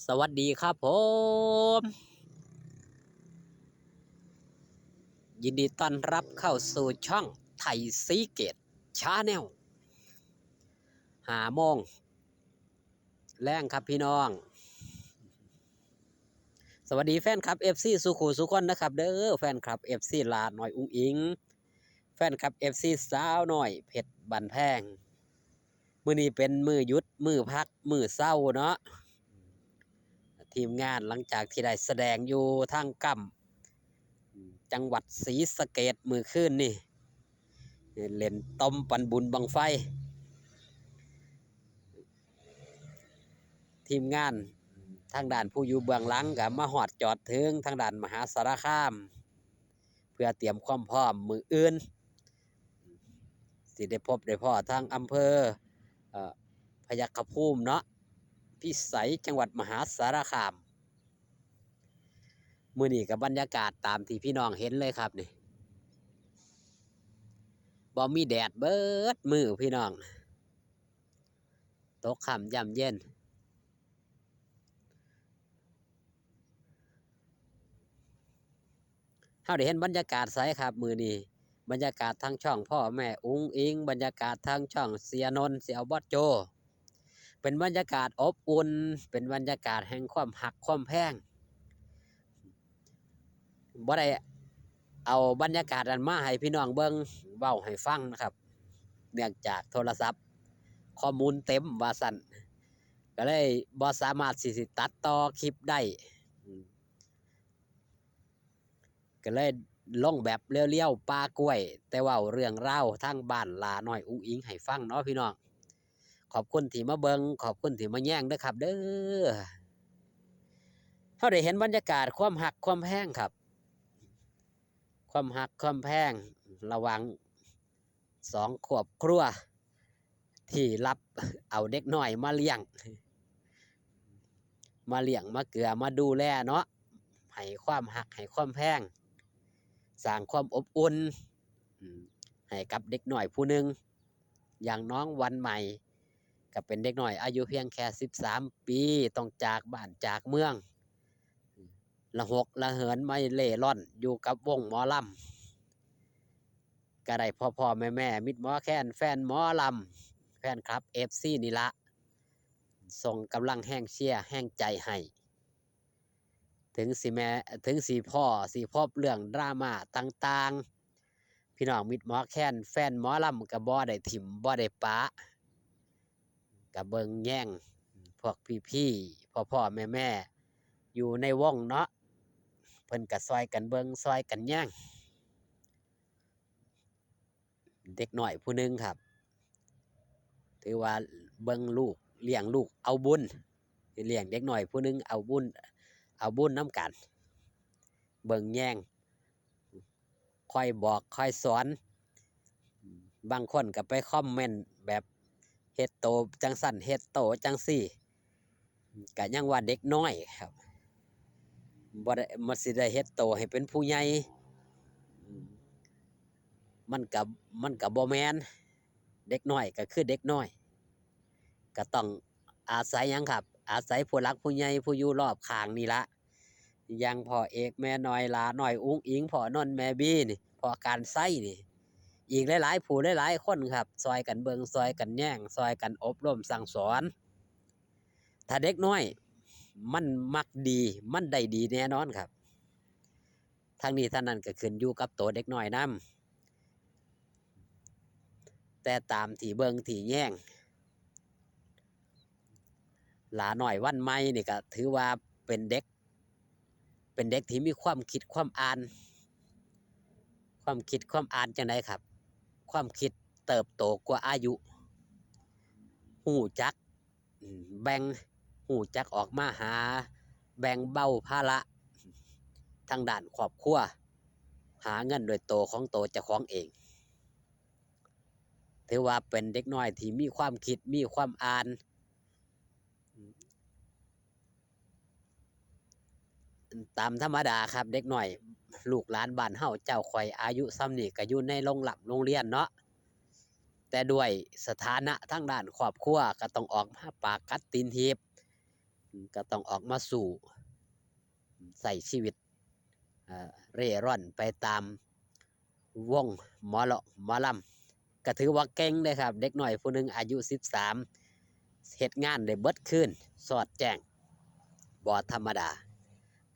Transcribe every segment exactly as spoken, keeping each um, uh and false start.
สวัสดีครับผม ยินดีต้อนรับเข้าสู่ช่องไทยซีเกตชาแนล ห้าโมงแลงครับพี่น้อง สวัสดีแฟนคลับ เอฟซี สู่คู่สู่คนนะครับเด้อ แฟนคลับ เอฟซี หล้าน้อยอุ๋งอิ๋ง แฟนคลับ เอฟซี สาวน้อยเพชรบ้านแพง มื้อนี้เป็นมื้อหยุด มื้อพัก มื้อเซาเนาะ ทีมงานหลังจากที่ได้แสดงอยู่ทางก้ำ จังหวัดศรีสะเกษมื้อคืนนี่ เล่นต่อมปันบุญบั้งไฟ ทีมงานทางด้านผู้อยู่เบื้องหลังก็มาฮอดจอดถึงทางด้านมหาสารคาม เพื่อเตรียมความพร้อมมื้ออื่น สิได้พบได้พ้อทางอำเภอ เอ่อ พยัคฆภูมิเนาะ พิสัย จังหวัดมหาสารคาม มื้อนี้ก็บรรยากาศตามที่พี่น้องเห็นเลยครับนี่ บ่มีแดดเบิดมื้อพี่น้อง ตกค่ำย่ำเย็น เฮาได้เห็นบรรยากาศไสครับมื้อนี้ บรรยากาศทางช่องพ่อแม่อุ๋งอิ๋ง บรรยากาศทางช่องเสียนนท์ เสี่ยวบอสโจ เป็นบรรยากาศอบอุ่น เป็นบรรยากาศแห่งความฮักความแพง บ่ได้เอาบรรยากาศอันมาให้พี่น้องเบิ่ง เว้าให้ฟังนะครับ เนื่องจากโทรศัพท์ข้อมูลเต็มว่าซั่น ก็เลยบ่สามารถสิ สิตัดต่อคลิปได้ อืม ก็เลยลงแบบเรียวๆ ป่ากล้วย แต่เว้าเรื่องราวทางบ้านหล้าน้อยอุ๋งอิ๋งให้ฟังเนาะพี่น้อง ขอบคุณที่มาเบิ่ง ขอบคุณที่มาแยงเด้อครับเด้อ เฮาได้เห็นบรรยากาศความฮักความแพงครับ ความฮักความแพงระหว่างสองครอบครัว ที่รับเอาเด็กน้อยมาเลี้ยง มาเลี้ยง มาเกือ มาดูแลเนาะ ให้ความฮัก ให้ความแพง สร้างความอบอุ่น อืม ให้กับเด็กน้อยผู้หนึ่ง อย่างน้องวันใหม่ ก็เป็นเด็กน้อยอายุเพียงแค่สิบสามปี ต้องจากบ้านจากเมือง ระหกระเหินมาเร่ร่อนอยู่กับวงหมอลำ ก็ได้พ่อๆ แม่ๆ มิตรหมอแคน แฟนหมอลำ แฟนคลับ เอฟซี นี่ละ ส่งกำลังแฮงเชียร์แฮงใจให้ ถึงสิแม้ ถึงสิพ้อสิพบเรื่องดราม่าต่างๆ พี่น้องมิตรหมอแคน แฟนหมอลำก็บ่ได้ถิ่มบ่ได้ปะ ก็เบิ่งแยงพวกพี่ๆ พ่อๆ แม่ๆ อยู่ในวงเนาะ เพิ่นก็ซ่อยกันเบิ่งซ่อยกันแยง เด็กน้อยผู้หนึ่งครับ ถือว่าเบิ่งลูก เลี้ยงลูกเอาบุญ เลี้ยงเด็กน้อยผู้หนึ่งเอาบุญ เอาบุญนำกัน เบิ่งแยง คอยบอกคอยสอน บางคนก็ไปคอมเมนต์แบบ เฮ็ดโตจั่งซั้น เฮ็ดโตจั่งซี้ ก็ยังว่าเด็กน้อยครับ บ่ได้ มันสิได้เฮ็ดโตให้เป็นผู้ใหญ่ อืม มันก็ มันก็บ่แม่น เด็กน้อยก็คือเด็กน้อย ก็ต้องอาศัยหยังครับ อาศัยผู้หลักผู้ใหญ่ผู้อยู่รอบข้างนี่ละ อย่างพ่อเอกแม่น้อย หล้าน้อยอุ๋งอิ๋ง พ่อนนท์ แม่บีนี่ พ่อการไซนี่ อีกหลายๆ ผู้หลายๆ คนครับ ซ่อยกันเบิ่ง ซ่อยกันแยง ซ่อยกันอบรมสั่งสอน ถ้าเด็กน้อยมันมักดี มันได้ดีแน่นอนครับ ทั้งนี้ทั้งนั้นก็ขึ้นอยู่กับโตเด็กน้อยนำ แต่ตามที่เบิ่งที่แยง หล้าน้อยวันใหม่นี่ก็ถือว่าเป็นเด็ก เป็นเด็กที่มีความคิดความอ่าน ความคิดความอ่านจั่งใดครับ ความคิดเติบโตกว่าอายุ ฮู้จัก อืม แบ่ง ฮู้จักออกมาหา แบ่งเบาภาระทางด้านครอบครัว หาเงินด้วยโตของโตเจ้าของเอง ถือว่าเป็นเด็กน้อยที่มีความคิด มีความอ่าน ตามธรรมดาครับ เด็กน้อย ลูกหลานบ้านเฮา เจ้าข้อยอายุส่ำนี้ก็อยู่ในโรงร่ำโรงเรียนเนาะ แต่ด้วยสถานะทางด้านครอบครัวก็ต้องออกมาปากกัดตีนถีบ ก็ต้องออกมาสู้ ใช้ชีวิต เอ่อ เร่ร่อนไปตามวงหมอเลาะหมอลำ ก็ถือว่าเก่งเด้ครับ เด็กน้อยผู้หนึ่งอายุสิบสาม เฮ็ดงานได้เบิดคืน สอดแจ้ง บ่ธรรมดา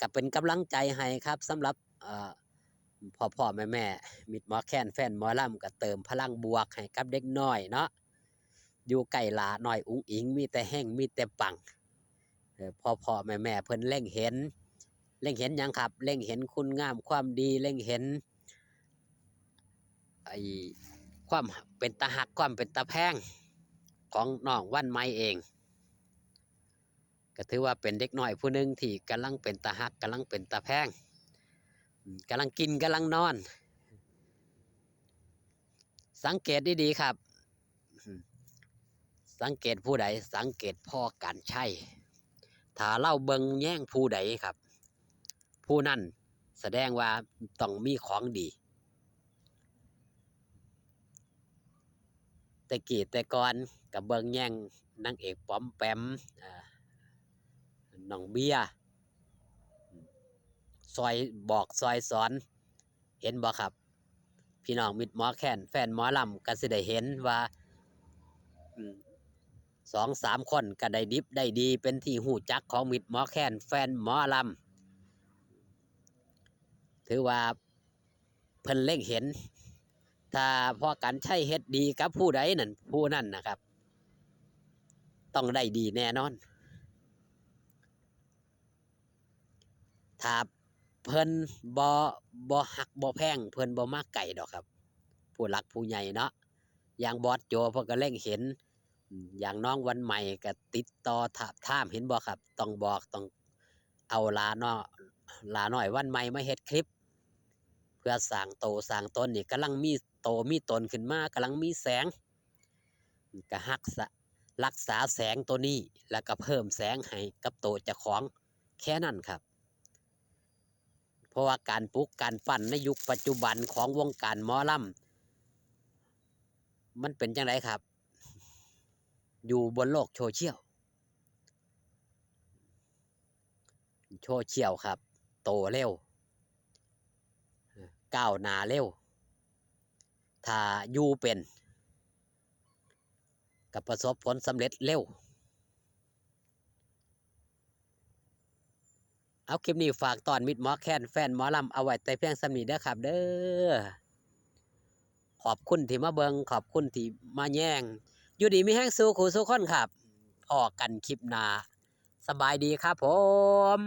ก็เป็นกำลังใจให้ครับ สำหรับ เอ่อ พ่อๆ แม่ๆ มิตรหมอแคน แฟนหมอลำ ก็เติมพลังบวกให้กับเด็กน้อยเนาะ อยู่ใกล้หล้าน้อยอุ๋งอิ๋ง มีแต่เฮง มีแต่ปัง เอ่อ พ่อๆ แม่ๆ เพิ่นเล็งเห็น เล็งเห็นหยังครับ เล็งเห็นคุณงามความดี เล็งเห็น ไอ้ ความเป็นตาฮัก ความเป็นตาแพงของน้องวันใหม่เอง ก็ถือว่าเป็นเด็กน้อยผู้หนึ่งที่กำลังเป็นตาฮัก กำลังเป็นตาแพง อืม กำลังกิน กำลังนอน สังเกตดีๆ ครับ อืม สังเกตผู้ใด สังเกตพ่อการชัย ถ้าลาวเบิ่งแยงผู้ใดครับ ผู้นั้นแสดงว่าต้องมีของดี แต่กี้แต่ก่อนก็เบิ่งแยงนางเอกป๋อมแปม อ่า น้องเบียร์ ซ่อยบอกซ่อยสอน เห็นบ่ครับ พี่น้องมิตรหมอแคน แฟนหมอลำ ก็สิได้เห็นว่า อืม สองสามคนก็ได้ดิบได้ดี เป็นที่ฮู้จักของมิตรหมอแคน แฟนหมอลำ ถือว่าเพิ่นเล็งเห็น ถ้าพ่อการชัยเฮ็ดดีกับผู้ใดนั่น ผู้นั้นนะครับ ต้องได้ดีแน่นอน ถ้าเพิ่นบ่ บ่ฮักบ่แพง เพิ่นบ่มาใกล้ดอกครับ ผู้หลักผู้ใหญ่เนาะ อย่างบอสโจเพิ่นก็เล็งเห็น อืม อย่างน้องวันใหม่ก็ติดต่อทาบทาม เห็นบ่ครับ ต้องบอก ต้องเอาหล้าน้อ หล้าน้อยวันใหม่มาเฮ็ดคลิป เพื่อสร้างโตสร้างตนนี่ กำลังมีโตมีตนขึ้นมา กำลังมีแสง ก็ฮักษา รักษาแสงตัวนี้ แล้วก็เพิ่มแสงให้กับโตเจ้าของ แค่นั้นครับ เพราะว่าการปลุกการปั้นในยุคปัจจุบันของวงการหมอลำ มันเป็นจั่งใดครับ อยู่บนโลกโซเชียล โซเชียลครับ โตเร็ว ก้าวหน้าเร็ว ถ้าอยู่เป็น ก็ประสบผลสำเร็จเร็ว เอา คลิปนี้ฝากต้อนมิตรหมอแคน แฟนหมอลำ เอาไว้แต่เพียงส่ำนี้เด้อครับเด้อ ขอบคุณที่มาเบิ่ง ขอบคุณที่มาแยง อยู่ดีมีแฮงสู่คู่สู่คนครับ พ้อกันคลิปหน้า สบายดีครับผม